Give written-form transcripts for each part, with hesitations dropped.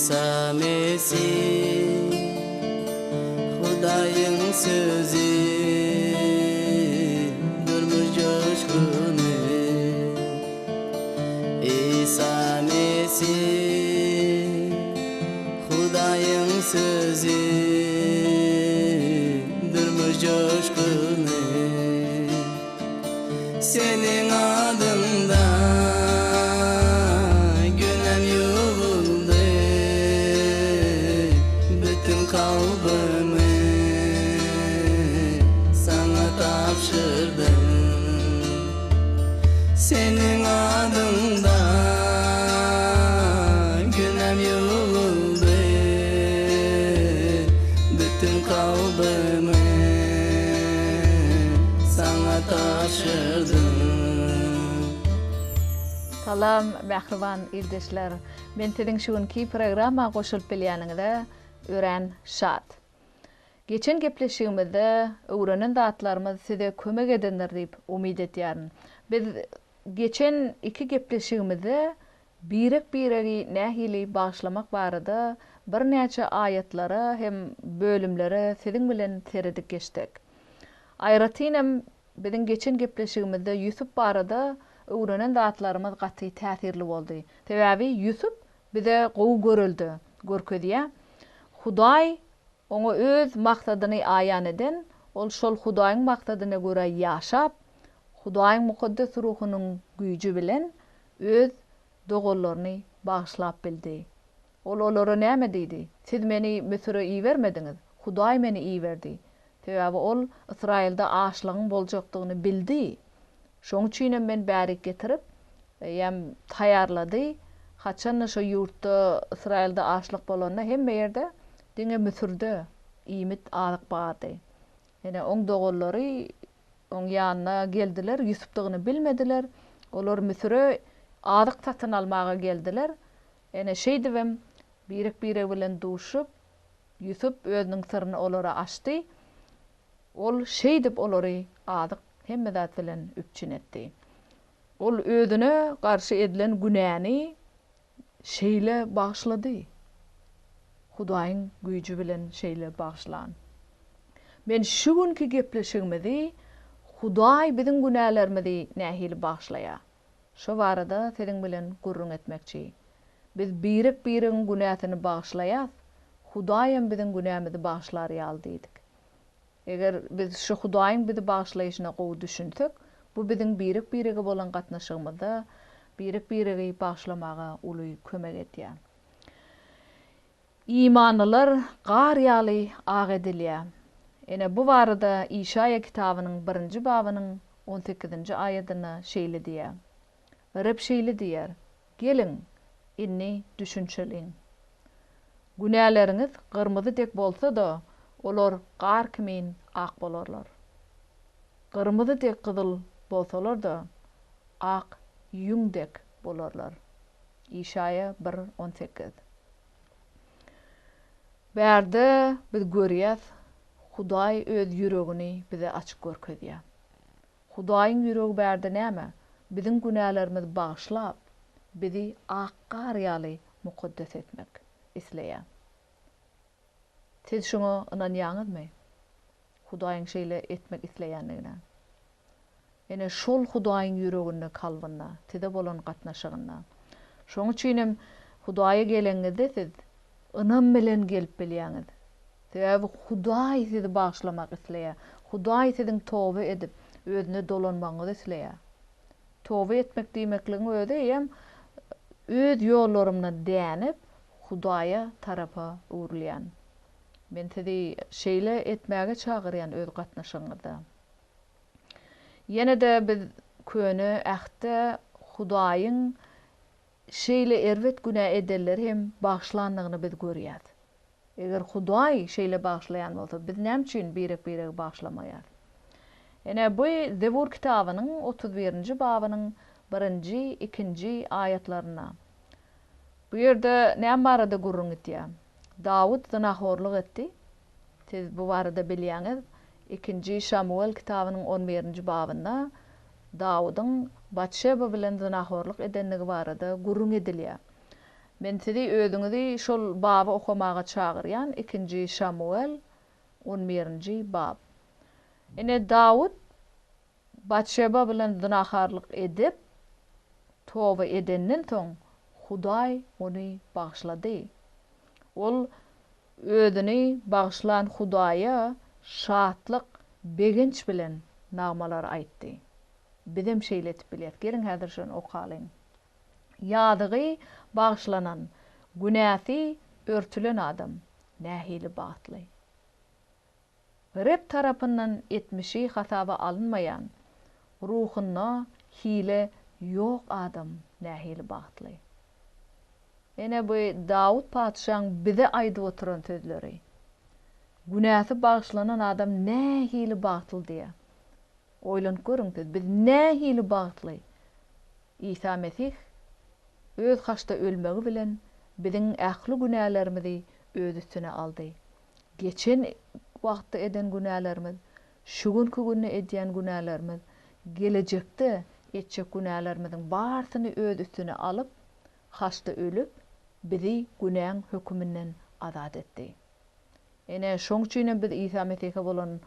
Isa Mesih Hudaýyň sözi Durmuş joşguny Isa Mesih Hudaýyň sözi Durmuş joşguny Seniň adyňda günäm ýuwuldy, Bütin kalbymy Saňa tabşyrdym. Seniň adyňda günäm ýuwuldy, Bütin kalbymy Saňa tabşyrdym. Salam mähriban ildeşler! Men siziň şu günki programma goşulyp bilýäniňize örän şat. Geçen gepleşigimizde öwrenen zatlarymyz size kömek edendir diýip umyt etýärin. Biz geçen iki gepleşigimizde Birek-biregi nähili bagyşlamak barada birnäçe aýatlara hem bölümlere siziň bilen seredip geçdik. Aýratyn hem biziň geçen gepleşigimizde Ýusup barada öwrenen zatlarymyz gaty täsirli boldy. Sebäbi Ýusup bize gowy görelde görkezýär. Hudaý oňa öz maksadyny aýan eden, ol şol Hudaýyň maksadyna görä ýaşap, Hudaýyň mukaddes ruhunyň güýji bilen öz doganlaryny bagyşlap bildi. Ol olara näme diýdi? Siz meni Müsüre ibermediňiz, Hudaý meni iberdi. Sebäbi ol Ysraýylda açlygyň boljakdygyny bildi. Şonuň üçinem men bärik getirip, eýýäm taýýarlady. Haçan-da şo ýurtda, Ysraýylda açlyk bolanda hemme ýerde, diňe Müsürde iýmit, azyk bardy. Ine, oň doganlary Oň ýanyna geldiler, Ýusupdygyny bilmediler. Olar Müsüre azyk satyn almaga geldiler. Ene, şeýdibem, birek-biregi bilen duşup, Ýusup özüniň syryny olara açdy. Ol şeýdip olary azyk, hemme zat bilen üpjün etdi. Ol özüne garşy edilen günäni şeýle bagyşlady. Hudaýyň güýji bilen şeýle bagyşlan. Men şu günki gepleşigimizi Hudaý biziň günälerimizi nähili bagyşlaýar? Şo barada siziň bilen gürrüň etmekçi. Biz birek-biregiň günäsini bagyşlaýas, Hudaýam biziň günämizi bagyşlar ýaly diýdik. Eger biz şu Hudaýyň bizi bagyşlaýşyna gowy düşünsek, bu biziň birek-birege bolan gatnaşygymyzda birek-biregi bagyşlamaga uly kömek edýär. Imanlylar gar ýaly ak edilýär. Ine, bu barada Işaýa kitabynyň birinji babynyň on sekizinji aýadynda şeýle diýýär, Reb şeýle diýýär, Geliň, indi düşünşeliň. Günäleriňiz gyrmyzy dek bolsa-da, olar gar kimin ak bolarlar. Gyrmyzy dek gyzyl bolsalar-da, ak ýüň dek bolarlar. Işaýa bir, 18. Bärde biz görýäs, Hudaý öz ýüregini bize açyk görkezýär. Hudaýyň ýüregi bärde näme? Biziň günälerimizi bagyşlap, bizi ak gar ýaly mukaddes etmek isleýär. Siz şuňa ynanýaňyzmy? Hudaýyň şeýle etmek isleýändigine. Ine, şol Hudaýyň ýüreginde, kalbynda, size bolan gatnaşygynda. Şonuň üçin hem Hudaýa geleňizde siz ynam bilen gelip bilýäňiz. Sebäbi Hudaý sizi bagyşlamak isleýär. Hudaý siziň toba edip, Özüne dolanmagyňyzy isleýär. Toba etmek diýmekligiň özi eýýäm öz ýollarymdan dänip, Hudaýa tarapa öwrülýän. Men sizi şeýle etmäge çagyrýan öz gatnaşygyňyzda. Ýene-de biz Köne Ähtde Hudaýyň şeýle erbet günä edenleri hem bagyşlandygyny biz görýäs. Eger Hudaý şeýle bagyşlaýan bolsa, biz näme üçin birek-biregi bagyşlamaýarys? Ine, bu Zebur kitabynyň 31-nji babynyň birinji, ikinji aýatlarynda. Bu ýerde näme barada gürrüň gidýär? Dawut zynahorlyk etdi. Siz bu barada bilýäňiz. Ikinji Şamuwel kitabynyň on birinji babynda Dawudyň Batşeba bilen zynahorlyk edendigi barada gürrüň edilýär. Men sizi özüňizi şol baby okamaga çagyrýan, Ikinji Şamuwel, on birinji bap. Ine, Dawut Batşeba bilen zynakarlyk edip, toba edenden soň, Hudaý ony bagyşlady. Ol özüni bagyşlan Hudaýa şatlyk, begenç bilen nagmalar aýtdy. Bizem şeýle edip bilýäris. Geliň, häzir şony okalyň. Ýazygy bagyşlanan, günäsi örtülen adam nähili bagtly! Reb tarapyndan etmişi hasaba alynmaýan, ruhunda hile ýok adam nähili bagtly! Ine, bu Dawut patyşaň bize aýdyp oturan sözleri. Günäsi bagyşlanan adam nähili bagtly diýýär. Oýlanyp görüň siz, biz nähili bagtly! Isa Mesih Öz haçda ölmegi bilen biziň ähli günälerimizi Öz üstüne aldy. Geçen wagtda eden günälerimiz, şu günki günde edýän günälerimiz, gelejekde etjek günälerimiziň barysyny Öz üstüne alyp, haçda ölüp, bizi günäň höküminden azat etdi. Ine, şoň üçinem biz Isa Mesihe bolan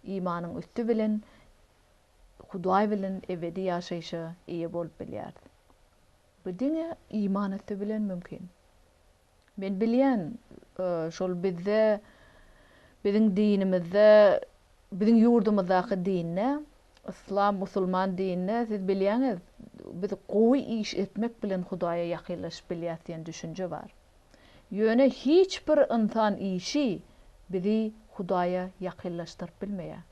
imanyň üsti bilen Hudaý bilen ebedi ýaşaýşa eýe bolup bilýäris. Bu diňe iman üsti bilen mümkin. Men bilýän, şol bizde, biziň dinimizde, biziň ýurdumyzdaky dinde, yslam, musulman dininde, siz bilýäňiz, biz gowy iş etmek bilen Hudaýa ýakynlaşyp bilýäris diýen düşünje bar. Ýöne hiç bir ynsan işi bizi Hudaýa ýakynlaşdyryp bilmeýär.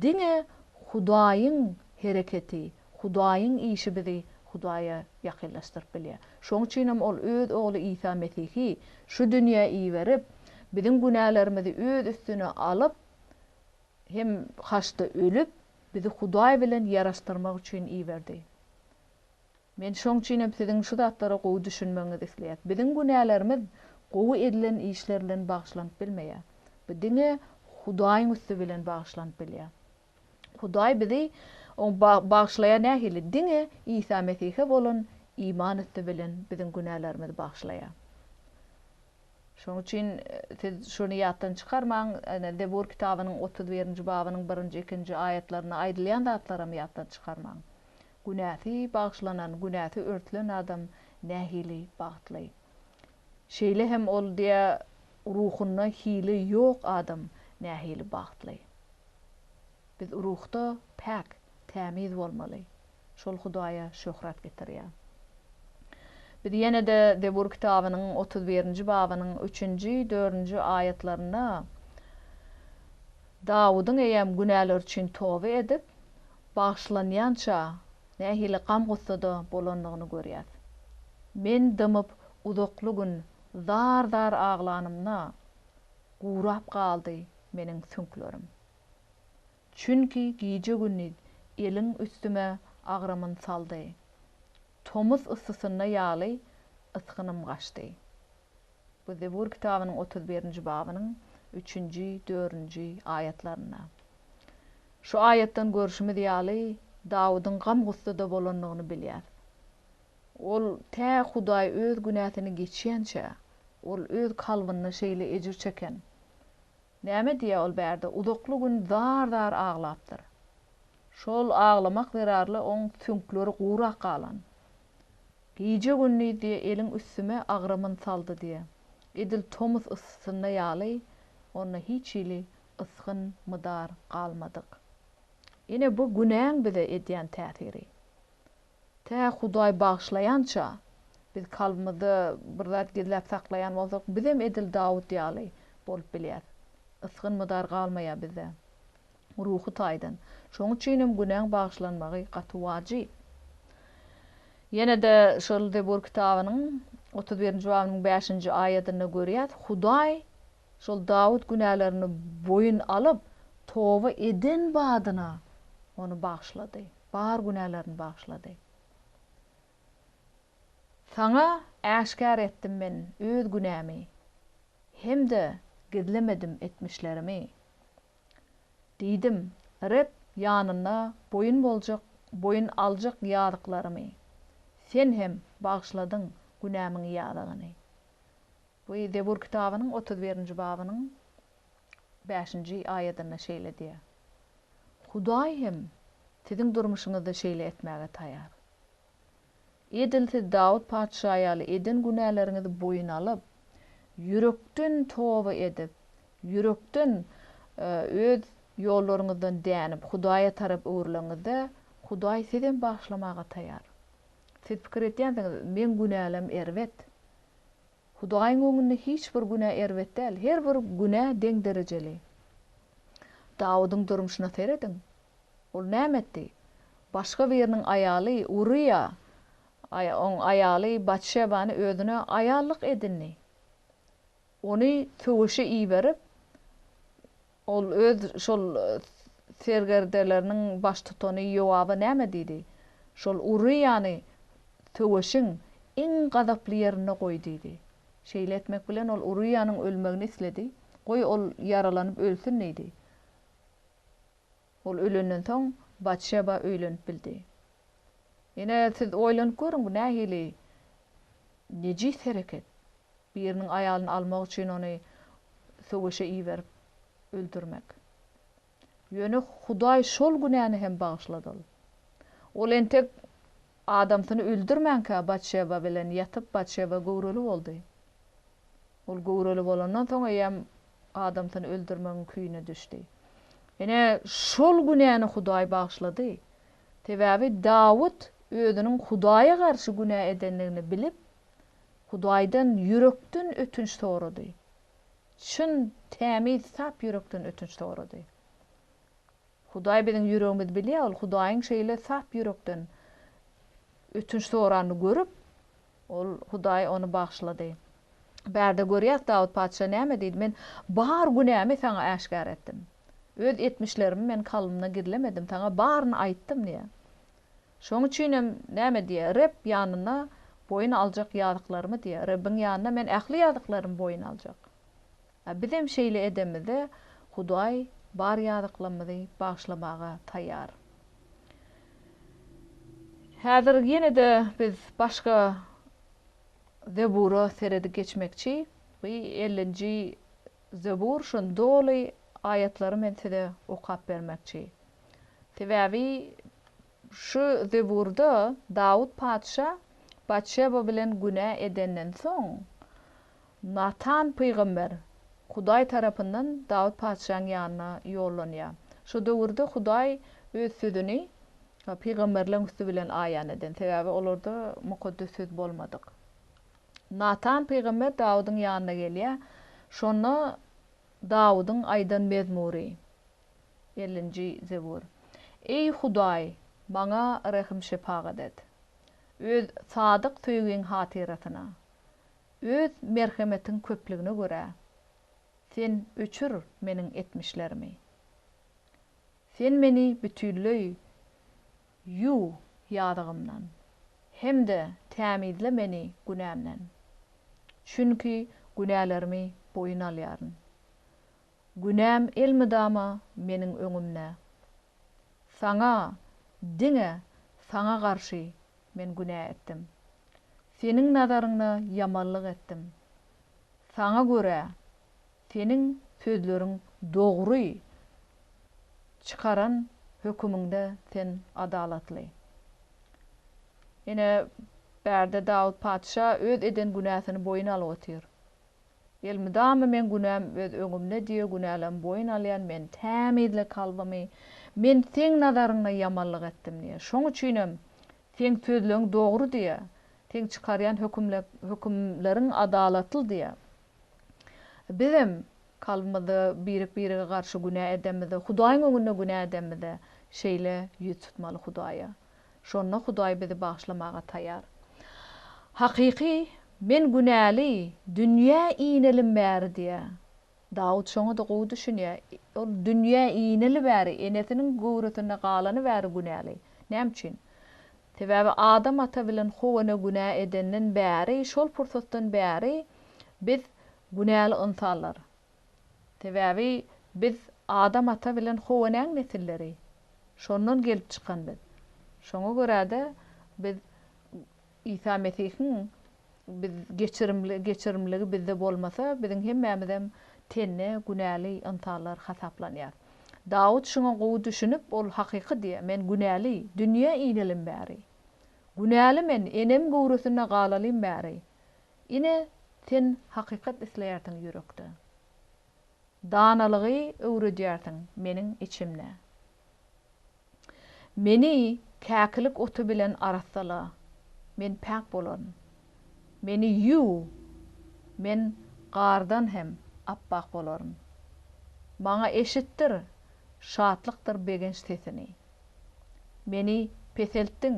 Diňe Hudaýyň hereketi, Hudaýyň işi bizi Hudaýa ýakynlaşdyryp bilýär. Şonuň üçin hem Ol Öz Ogly Isa Mesihi şu dünýä iberip, biziň günälerimizi Öz üstüne alyp hem haçda ölüp, bizi Hudaý bilen ýaraşdyrmak üçin iberdi. Men şoň üçin hem siziň şu zatlara gowy düşünmegiňizi isleýäs. Biziň günälerimiz gowy edilen işler bilen bagyşlanyp bilmeýär. Bu diňe Hudaýyň üsti bilen bagyşlanyp bilýär. Hudaý bizi oň bagyşlaýar nähili? Diňe Isa Mesihe bolan iman üsti bilen biziň günälerimizi bagyşlaýar. Şonuň üçin siz şuny ýatdan çykarmaň, ine, Zebur kitabynyň 31-nji babynyň birinji, ikinji aýatlarynda aýdylýan zatlaram ýatdan çykarmaň. Günäsi bagyşlanan, günäsi örtülen adam nähili bagtly! Şeýle hem ol diýýär, ruhunda hile ýok adam nähili bagtly! Biz ruhda päk, tämiz bolmaly. Şol Hudaýa şöhrat getirýär. Biz ýene-de Zebur kitabynyň 31-nji babynyň üçünji, dördünji aýatlarynda Dawudyň eýýäm günäleri üçin toba edip, bagyşlanýança nähili gam-gussada bolandygyny görýäs. Men dymyp uzakly gün zar-zar aglanymda, gurap galdy meniň süňklerim. Çünki gije-gündiz eliň üstüme agramyn saldy. Tomus yssysynda ýaly ysgynym gaçdy. Bu Zebur kitabynyň 31-nji babynyň üçünji, dördünji aýatlarynda. Şu aýatdan görşümiz ýaly, Dawudyň gam-gussada bolandygyny bilýäris. Ol tä Hudaý öz günäsini geçýänçä, ol öz kalbynda şeýle ejir çeken. Näme diýýär ol bärde, uzakly gün zar-zar aglapdyr. Şol aglamak zerarly oň süňkleri gurak galan. Gije-gündiz diýe eliň üstüme agramyn saldy diýe. Edil tomus yssysynda ýaly onda hiç hili ysgyn mydar galmadyk. Ine bu günäň bize edýän täsiri. Tä Hudaý bagyşlaýança, biz kalbymyzda bir zat gizläp saklaýan bolsak, bizem edil Dawut ýaly bolup bilýäs. Ysgyn mydar galmaýar bizde. Ruhy taýdan. Şoň üçinem günäň bagyşlanmagy gaty wajyp. Ýene-de şol Zebur kitabynyň 31-nji babynyň bäşinji aýadynda görýäs, Hudaý şol Dawut günälerini boýun alyp, toba eden badyna ony bagyşlady. Bar günälerini bagyşlady. Saňa äşgär etdim men öz günämi, hem-de gizlemedim etmişlerimi. Diýdim, Reb ýanynda boýun boljak, boýun aljak ýazyklarymy Sen hem bagyşladyň. günämiň ýazygyny. Bu Zebur kitabynyň 31-nji babynyň bäşinji aýadynda şeýle diýýär. Hudaý hem siziň durmuşyňyzda şeýle etmäge taýar. Edil siz Dawut patyşa ýaly eden günäleriňizi boýun alyp, ýürekden toba edip, ýürekden öz ýollaryňyzdan dänip, Hudaýa tarap öwrüleňizde, Hudaý sizem bagyşlamaga taýar. Siz pikir edýänsiňiz, meň günälem erbet. Hudaýyň öňünde hiç bir günä erbet däl, her bir günä deň derejeli. Dawudyň durmuşyna serediň. Ol näme etdi? Başga biriniň aýaly Uryýa, oň aýaly Batşebany özüne aýallyk edindi. Ony söweşe iberip, ol öz şol serkerdeleriniň baştutany Ýowaba näme diýdi? Şol Uryýany söweşiň iň gazaply ýerinde goý diýdi. Şeýle etmek bilen ol Uryýanyň ölmegini isledi. Goý, ol ýaralanyp ölsün diýdi. Ol ölenden soň Batşeba öýlenip bildi. Ine, siz oýlanyp görüň, bu nähili nejis hereket? Biriniň aýalyny almak üçin ony söweşe iberip öldürmek. Ýöne Hudaý şol günäni hem bagyşlady. Ol entek adamsyny öldürmänkä Batşeba bilen ýatyp, Batşeba göwreli boldy. Ol göwreli bolandan soň eýýäm adamsyny öldürmegiň küýüne düşdi. Ine, şol günäni Hudaý bagyşlady. Sebäbi Dawut özüniň Hudaýa garşy günä edendigini bilip, Hudaýdan ýürekden ötünç sorady. Çyn, tämiz, sap ýürekden ötünç sorady. Hudaý biziň ýüregimizi bilýär, ol Hudaýyň şeýle sap ýürekden ötünç soranyny görüp, ol Hudaý ony bagyşlady. Bärde görýäs Dawut patyşa näme diýdi, Men bar günämi saňa äşgär etdim. Öz etmişlerimi men kalbymda gizlemedim, saňa baryny aýtdym diýýär. Şoň üçin hem näme diýýär, Reb ýanynda boýun aljak ýazyklarymy diýýär, Rebbiň ýanynda men ähli ýazyklarymy boýun aljak. A bizem şeýle edemizde, Hudaý bar ýazyklarymyzy bagyşlamaga taýýar. Häzir ýene-de biz başga Zebura seredip geçmekçi. Bu ellinji Zebur, şuny doly aýatlary men size okap bermekçi. Sebäbi şu Zeburda Dawut patyşa Batşeba bilen günä edenden soň, Natan pygamber Hudaý tarapyndan Dawut patyşaň ýanyna ýollanýar. Şo döwürde Hudaý öz sözüni pygamberleň üsti bilen aýan eden, sebäbi olarda mukaddes söz bolmadyk. Natan pygamber Dawudyň ýanyna gelýär. Şonda Dawudyň aýdan mezmury, Ellinji Zebur. Eý, Hudaý, maňa rehim-şepagat et. Öz sadyk söýgiň hatyrasyna, Öz merhemetiň köplügine görä, Sen öçür meniň etmişlerimi. Sen meni bütinleý ýuw ýazygymdan, hem-de tämizle meni günämden. Çünki günälerimi boýun alýaryn. Günäm elmydama meniň öňümde. Saňa, diňe Saňa garşy men günä etdim. Seniň nazaryňda ýamanlyk etdim. Saňa görä, Seniň sözleriň dogry, çykaran hökümiňde Sen adalatly. Ine, bärde Dawut patyşa öz eden günäsini boýun alyp otyr. Elmydama meň günäm öz öňümde diýe günälerimi boýun alýan men tämizle kalbymy men seň nazaryňda ýamanlyk etdim diýe şoň üçinem seň sözleň dogry diýe seň çykarýan hökümleriň adalatly diýe bizem kalbymyzda birek birege garşy günä edemizde Hudaýyň öňünde günä edemizde şeýle ýüz tutmaly Hudaýa Şonda Hudaý bizi bagyşlamaga taýar. Hakyky Men günäli, dünýä inelim bäri diýýär. Dawut şoňa-da gowy düşünýär. Ol dünýä ineli bäri, enesiniň göwresinde galany bäri günäli. Näme üçin? Sebäbi Adam ata bilen How ene günä edenden bäri, şol pursatdan bäri biz günäli ynsanlar. Sebäbi biz Adam ata bilen How enäň nesilleri. Şondan gelip çykan biz. Şoňa görä-de biz Isa Mesihiň. Biz geçirimli, geçirimligi bizde bolmasa, biziň hemmämizem tende günäli ynsanlar hasaplanýar. Dawut şuňa gowy düşünip, ol hakyky diýýär, Men günäli, dünýä inelim bäri. Günäli men, enem göwresinde galalym bäri. Ine, sen hakykat isleýärsiň ýürekde. Danalygy öwredýärsiň meniň içimde. Meni käkilik oty bilen arassala, men päk bolaryn. Meni ýuw, men gardan hem apbak bolaryn. Maňa eşitdir şatlykdyr begenç sesini. Meni peseltdiň,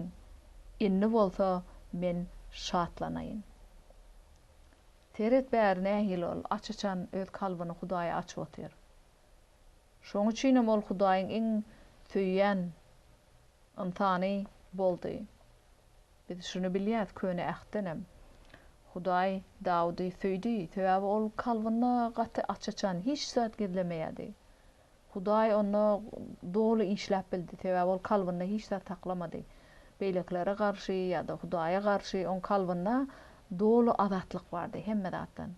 indi bolsa men şatlanaýyn. Seret bäri nähili ol aç-açan öz kalbyny Hudaýa açyp otyr. Şoň üçinem ol Hudaýyň iň söýýän ynsany boldy. Biz şuny bilýäs Köne Ähtdenem. Hudaý Dawudy söýdi, sebäbi ol kalbynda gaty aç-açan, hiç zat gizlemeýärdi. Hudaý onda doly işläp bildi, sebäbi ol kalbynda hiç zat saklamady. Beýlekilere garşy ýa-da Hudaýa garşy oň kalbynda doly azatlyk bardy hemme zatdan.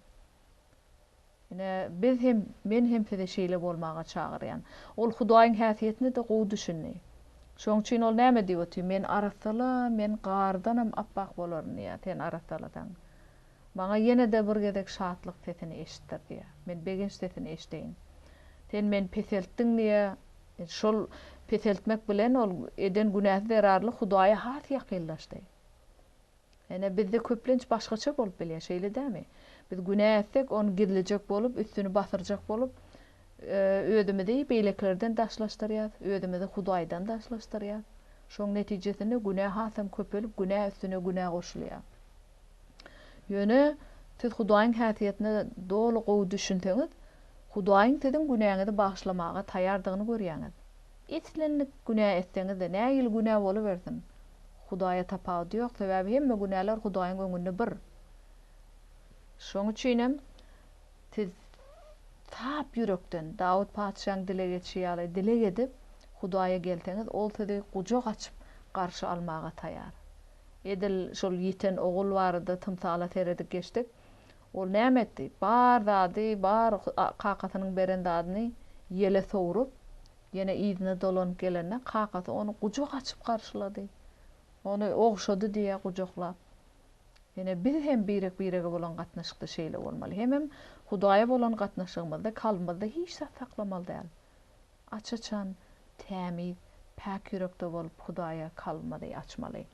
Ine, biz hem, men hem sizi şeýle bolmaga çagyrýan. Ol Hudaýyň häsiýetine-de gowy düşündi. Şonuň üçin ol näme diýip otyr? Men arassala, men gardanam apbak bolaryn diýýär, sen arassalasaň. Maňa ýene-de bir gezek şatlyk sesini eşitdir diýýär. Men begenç sesini eşideýin. Sen meni peseltdiň diýýär. Şol peseltmek bilen ol eden günäsi zerarly Hudaýa has ýakynlaşdy. Ene, bizde köplenç başgaça bolup bilýär, şeýle dälmi? Biz günä etsek, ony gizlejek bolup, üstüni basyrjak bolup, özümizi beýlekilerden daşlaşdyrýarys, özümizi Hudaýdan daşlaşdyrýarys. Şoň netijesinde günä hasam köpelip, günä üstüne günä goşulýar. Ýöne siz Hudaýyň häsiýetine doly gowy düşünseňiz, Hudaýyň siziň günäňizi bagyşlamaga taýýardygyny görýäňiz. Islendik günä etseňiz-de, nähili günä bolubersin, Hudaýa tapawudy ýok, sebäbi hemme günäler Hudaýyň öňünde bir. Şoň üçinem siz sap ýürekden, Dawut patyşaň dileg etşi ýaly dileg edip, Hudaýa gelseňiz, Ol sizi gujak açyp garşy almaga taýar. Edil şol ýiten ogul barada tymsala seredip geçdik. Ol näme etdi? Bar zady, bar kakasynyň beren zadyny ýele sowrup, Ýene yzyna dolanyp gelende, kakasy ony gujak açyp garşylady. Ony ogşady diýýär gujaklap. Ine, biz hem birek-birege bolan gatnaşykda şeýle bolmaly. Hemem Hudaýa bolan gatnaşygymyzda kalbymyzda hiç zat saklamaly däl. Aç-açan, tämiz, päk ýürekde bolup Hudaýa kalbymyzy açmaly.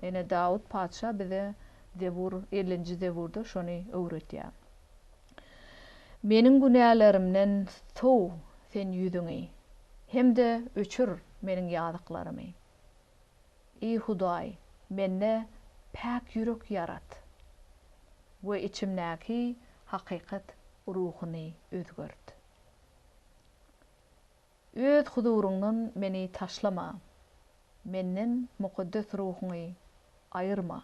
Ine, Dawut patyşa bize Zebur, ellinji Zeburda şony öwredýär. Meniň günälerimden sow Sen ýüzüňi, hem-de öçür meniň ýazyklarymy. Eý, Hudaý, mende päk ýürek ýarat we içimdäki hakykat ruhuny özgert. Öz huzuryňdan meni taşlama, menden mukaddes ruhuňy aýyrma.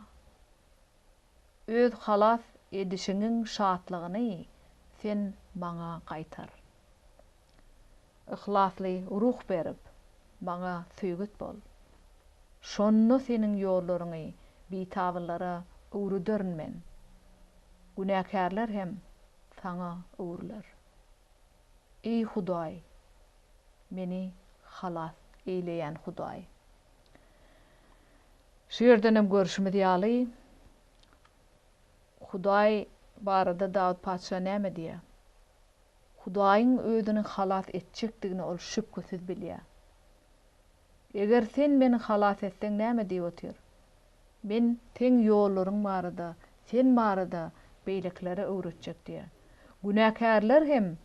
Öz halas edişiňiň şatlygyny Sen maňa gaýtar. Yhlasly ruh berip, maňa söýget bol. Şonda Seniň ýollaryňy bitabynlara öwrederin men, günäkärler hem Saňa öwrüler. Eý, Hudaý, meni halas eýleýän Hudaý! Şu ýerdenem görşümiz ýaly, Hudaý barada Dawut patyşa näme diýýär? Hudaýyň özüni halas etjekdigini ol şübhesiz bilýär. Eger sen meni halas etseň näme diýip otyr? Men seň ýollaryň barada, sen barada beýlekilere öwretjek diýýär. Günäkärler hem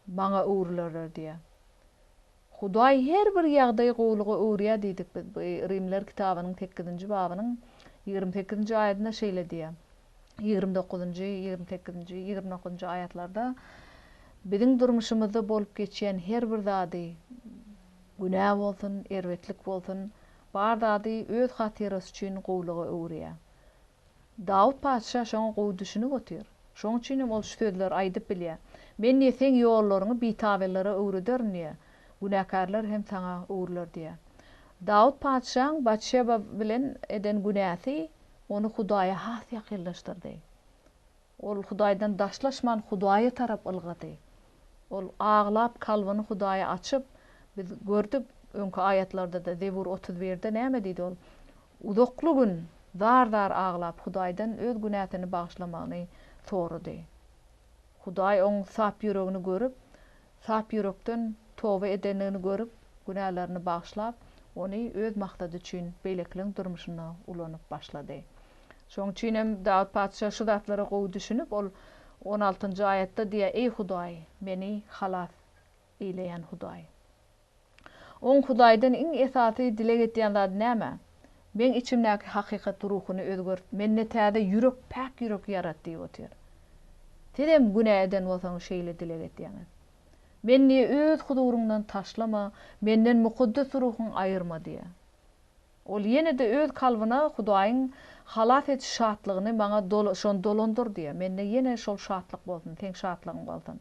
maňa öwrülerler diýýär. Hudaý her bir ýagdaýy gowulyga öwürýär diýdik biz. Bu Rimliler kitabynyň sekizinji babynyň 28-nji aýadynda şeýle diýýär. 29-njy, 28-nji, 29-njy aýatlarda biziň durmuşymyzda bolup geçýän her bir zady, günä bolsun, erbetlik bolsun, bar zady öz hatyrasy üçin gowulyga öwürýär. Dawut patyşa şoňa gowy düşünip otyr. Şoň üçin hem ol şu sözleri aýdyp bilýär, Men diýýär, seň ýollaryňy bitabelere öwrederin diýýär, günäkärler hem saňa öwrüler diýýär. Dawut patyşaň Batşeba bilen eden günäsi ony Hudaýa has ýakynlaşdyrdy. Ol Hudaýdan daşlaşman Hudaýa tarap ylgady. Ol aglap kalbyny Hudaýa açyp, biz gördük öňki aýatlarda-da Zebur 31-de näme diýdi ol? Uzakly gün zar-zar aglap Hudaýdan öz günäsini bagyşlamagyny sorady. Hudaý oň sap ýüregini görüp, sap ýürekden toba edendigini görüp, günälerini bagyşlap, ony öz maksady üçin beýlekileriň durmuşynda ulanyp başlady. Şonuň üçin hem Dawut patyşa şu zatlara gowy düşünip, ol on altynjy aýatda diýýär, Eý Hudaý, meni halas eýleýän Hudaý. Oň Hudaýdan iň esasy dileg etýän zady näme? Meň içimdäki hakykat ruhuny özgert, mende täze ýürek, päk ýürek ýarat diýip otyr. Sizem günä eden bolsaňyz şeýle dileg etýäňiz. Meni diýýär, öz huzuryňdan taşlama, menden mukaddes ruhuňy aýyrma diýýär. Ol ýene-de öz kalbyna Hudaýyň halas ediş şatlygyny maňa dola, şony dolandyr diýýär. Mende ýene şol şatlyk bolsun, seň şatlygyň bolsun.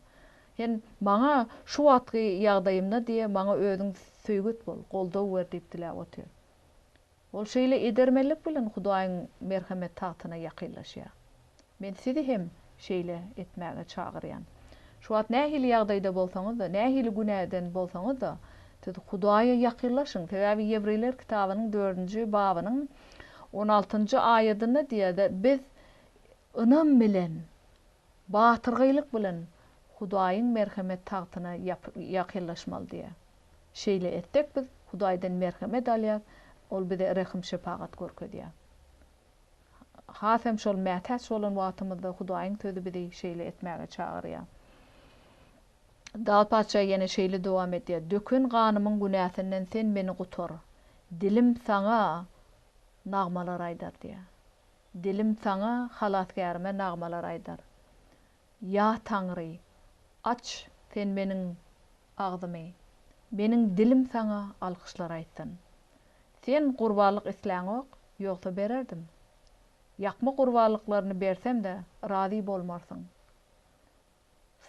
Sen maňa şu wagtky ýagdaýymda diýýär, maňa özüň söýget bol, goldaw ber diýip diläp otyr. Ol şeýle edermenlik bilen Hudaýyň merhemet tagtyna ýakynlaşýar. Men sizi hem şeýle etmäge çagyrýan. Şu wagt nähili ýagdaýda bolsaňyz-da, nähili günä eden bolsaňyz-da, siz Hudaýa ýakynlaşyň. Sebäbi Ýewreýler kitabynyň dördünji babynyň on altynjy aýadynda diýýär-de, biz ynam bilen, batyrgaýlyk bilen Hudaýyň merhemet tagtyna ýakynlaşmaly diýýär. Şeýle etsek biz Hudaýdan merhemet alýas, Ol bize rehim-şepagat görkezýär. Has hem şol mätäç bolan wagtymyzda Hudaýyň Sözi bizi şeýle etmäge çagyrýar. Dawut patyşa ýene şeýle dowam edýär, Döken ganymyň günäsinden Sen meni gutar. Dilim Saňa nagmalar aýdar diýýär. Dilim Saňa, Halasgärime nagmalar aýdar. Ýa Taňry, aç Sen meniň agzymy, meniň dilim Saňa alkyşlar aýtsyn. Sen gurbanlyk isläňok, ýogsa bererdim. Ýakma gurbanlyklaryny bersem-de, razy bolmarsyň.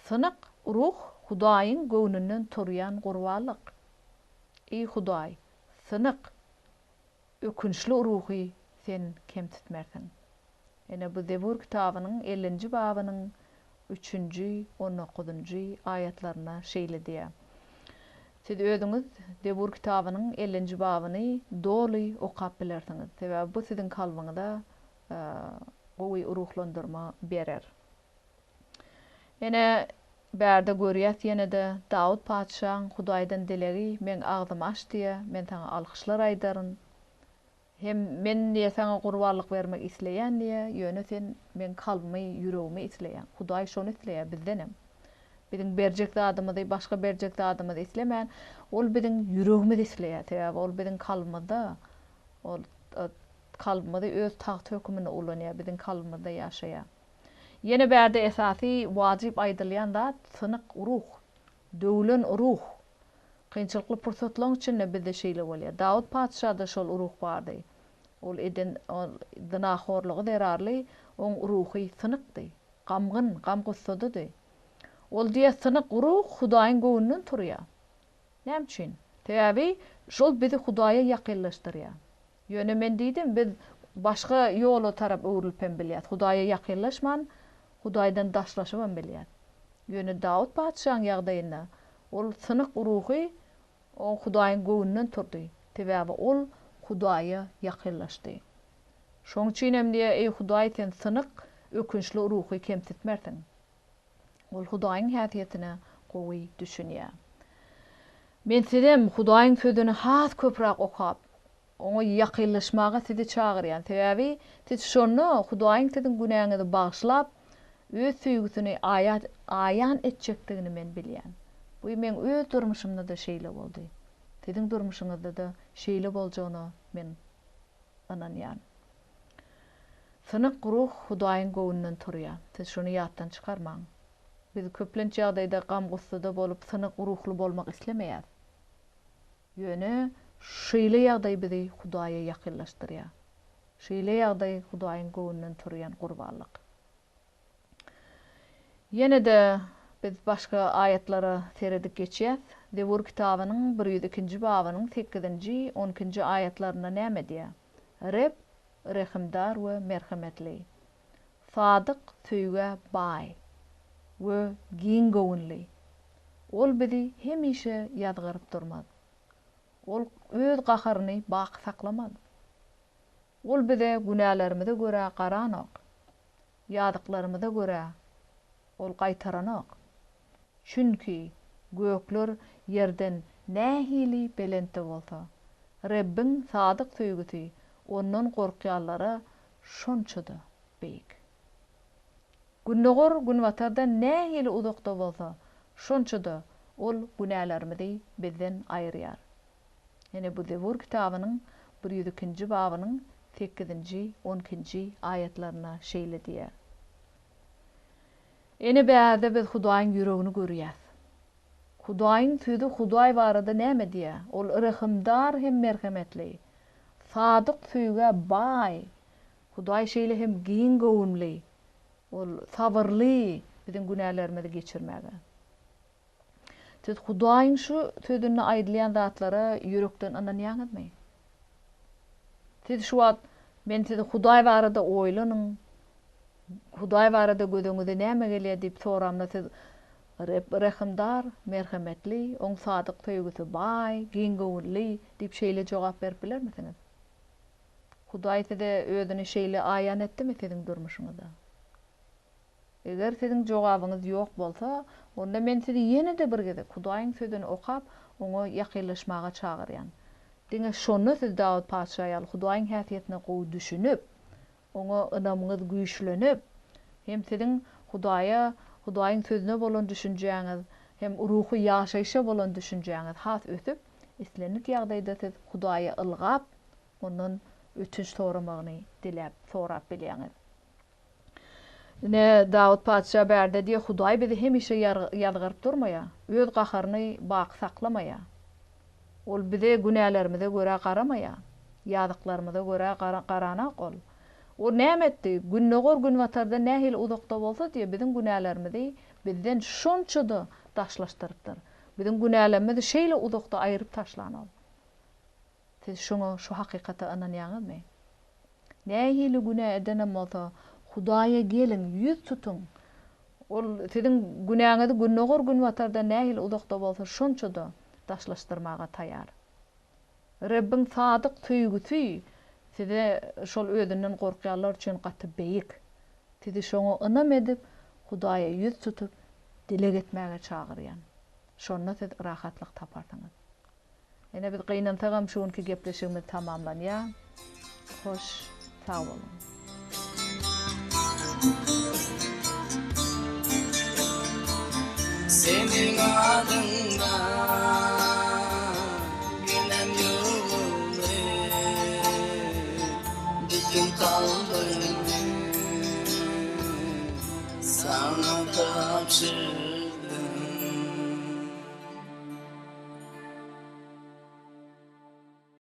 Synyk ruh Hudaýyň göwnünden turýan gurbanlyk. Eý Hudaý, synyk, ökünçli ruhy Sen kemsitmersiň. Ine, bu Zebur kitabynyň ellinji babynyň üçünji, on dokuzynjy aýatlarynda şeýle diýýär. Siz özüňiz Zebur kitabynyň ellinji babyny doly okap bilersiňiz. Sebäbi bu siziň kalbyňyza gowy ruhlandyrma berer. Ine, bärde görýäs ýene-de Dawut patyşaň Hudaýdan dilegi, Meň agzymy aç diýýär, men saňa alkyşlar aýdaryn. Hem men diýýär, saňa gurbanlyk bermek isleýän diýýär, ýöne sen meň kalbymy, ýüregimi isleýäň. Hudaý şony isleýär bizdenem. Biziň berjek zadymyzy, başga berjek zadymyzy islemän, Ol biziň ýüregimizi isleýär. Sebäbi Ol biziň kalbymyzda, Ol kalbymyzy öz tagty höküminde ulanýar, biziň kalbymyzda ýaşaýar. Ýene bärde esasy wajyp aýdylýan zat synyk ruh, döwlen ruh. Kynçylykly pursatlaryň içinde bizde şeýle bolýar. Dawut patyşada şol ruh bardy. Ol eden zynahorlygy zerarly oň ruhy synykdy, gamgyn, gam-gussadady. Ol diýýär, synyk ruh Hudaýyň göwnünden turýar. Näme üçin? Sebäbi şol bizi Hudaýa ýakynlaşdyrýar. Ýöne men diýdim, biz başga ýola tarap öwrülip hem bilýäs. Hudaýa ýakynlaşman, Hudaýdan daşlaşybam bilýäs. Ýöne Dawut patyşaň ýagdaýynda ol synyk ruhy o Hudaýyň göwnünden turdy. Sebäbi ol Hudaýa ýakynlaşdy. Şoň üçin hem diýýär, Eý Hudaý, sen synyk, ökünçli ruhy kemsitmersiň. Ol Hudaýyň häsiýetine gowy düşünýär. Men sizem Hudaýyň Sözüni has köpräk okap, Oňa ýakynlaşmaga sizi çagyrýan. Sebäbi siz şonda Hudaýyň siziň günäňizi bagyşlap, Öz söýgüsini aýan etjekdigini men bilýän. Bu meň öz durmuşymda-da şeýle boldy. Siziň durmuşyňyzda-da şeýle boljagyna men ynanýan. Synyk ruh Hudaýyň göwnünden turýar. Siz şuny ýatdan çykarmaň. Biz köplenç ýagdaýda gam-gussada bolup, synyk ruhly bolmak islemeýäris. Ýöne şeýle ýagdaý bizi Hudaýa ýakynlaşdyrýar. Şeýle ýagdaý Hudaýyň göwnünden turýan gurbanlyk. Ýene-de biz başga aýatlara seredip geçýäs. Zebur kitabynyň 102-nji babynyň sekizinji, on ikinji aýatlarynda näme diýýär? Reb rehimdar we merhemetli. Sadyk söýgä baý we giň göwünli. Ol bizi hemişe ýazgaryp durmaz. Ol öz gaharyny baky saklamaz. Ol bize günälerimize görä garanok. Ýazyklarymyza görä Ol gaýtaranok. Çünki gökler ýerden nähili belentde bolsa, Rebbiň sadyk söýgüsi Ondan gorkýanlara şonça-da beýik. Gündogar günbatardan nähili uzakda bolsa, şonça-da Ol günälerimizi bizden aýyrýar. Ine, bu Zebur kitabynyň 102-nji babynyň sekizinji, on ikinji aýatlarynda şeýle diýýär. Ine, bärde biz Hudaýyň ýüregini görýäs. Hudaýyň Sözi Hudaý barada näme diýýär? Ol rehimdar hem merhemetli, sadyk söýgä baý. Hudaý şeýle hem giň göwünli, Ol sabyrly biziň günälerimizi geçirmäge. Siz Hudaýyň şu sözünde aýdylýan zatlara ýürekden ynanýaňyzmy? Siz şu wagt men sizi Hudaý barada oýlanyň, Hudaý barada göz öňüňize näme gelýär diýip soramda siz Reb rehimdar, merhemetli, oň sadyk söýgüsi baý, giňgöwünli diýip şeýle jogap berip bilermisiňiz? Hudaý size özüni şeýle aýan etdimi siziň durmuşyňyzda? Eger siziň jogabyňyz ýok bolsa, onda men sizi ýene-de bir gezek Hudaýyň Sözüni okap, Oňa ýakynlaşmaga çagyrýan. Diňe şonda siz Dawut patyşa ýaly Hudaýyň häsiýetine gowy düşünip, Oňa ynamyňyz güýçlenip, hem siziň Hudaýa, Hudaýyň Sözüne bolan düşünjäňiz, hem ruhy ýaşaýşa bolan düşünjäňiz has ösüp, islendik ýagdaýda siz Hudaýa ylgap, Ondan ötünç soramagyny diläp, sorap bilýäňiz. Ine, Dawut patyşa bärde diýýär, Hudaý bizi hemişe ýazgaryp durmaýar, Öz gaharyny baky saklamaýar. Ol bize günälerimize görä garamaýar, ýazyklarymyza görä garanok Ol. Ol näme etdi? Gündogar günbatardan nähili uzakda bolsa diýýär, biziň günälerimizi bizden şonça-da daşlaşdyrypdyr. Biziň günälerimizi şeýle uzakda aýryp taşlan Ol. Siz şoňa, şu hakykata ynanýaňyzmy? Nähili günä edenem bolsa, Hudaýa geliň, ýüz tutuň. Ol siziň günäňizi gündogar-günbatardan nähili uzakda bolsa, şonça-da daşlaşdyrmaga taýar. Rebbiň sadyk söýgüsi size şol özünden gorkýanlar üçin gaty beýik. Sizi şoňa ynam edip, Hudaýa ýüz tutup, dileg etmäge çagyrýan. Şonda siz rahatlyk taparsyňyz. Ine biz gynansagam şu günki gepleşigimiz tamamlanýar. Hoş, sag boluň. Seniň adyňdan Günem ýuwuldy Bütin kalbymy Saňa tabşyrdym.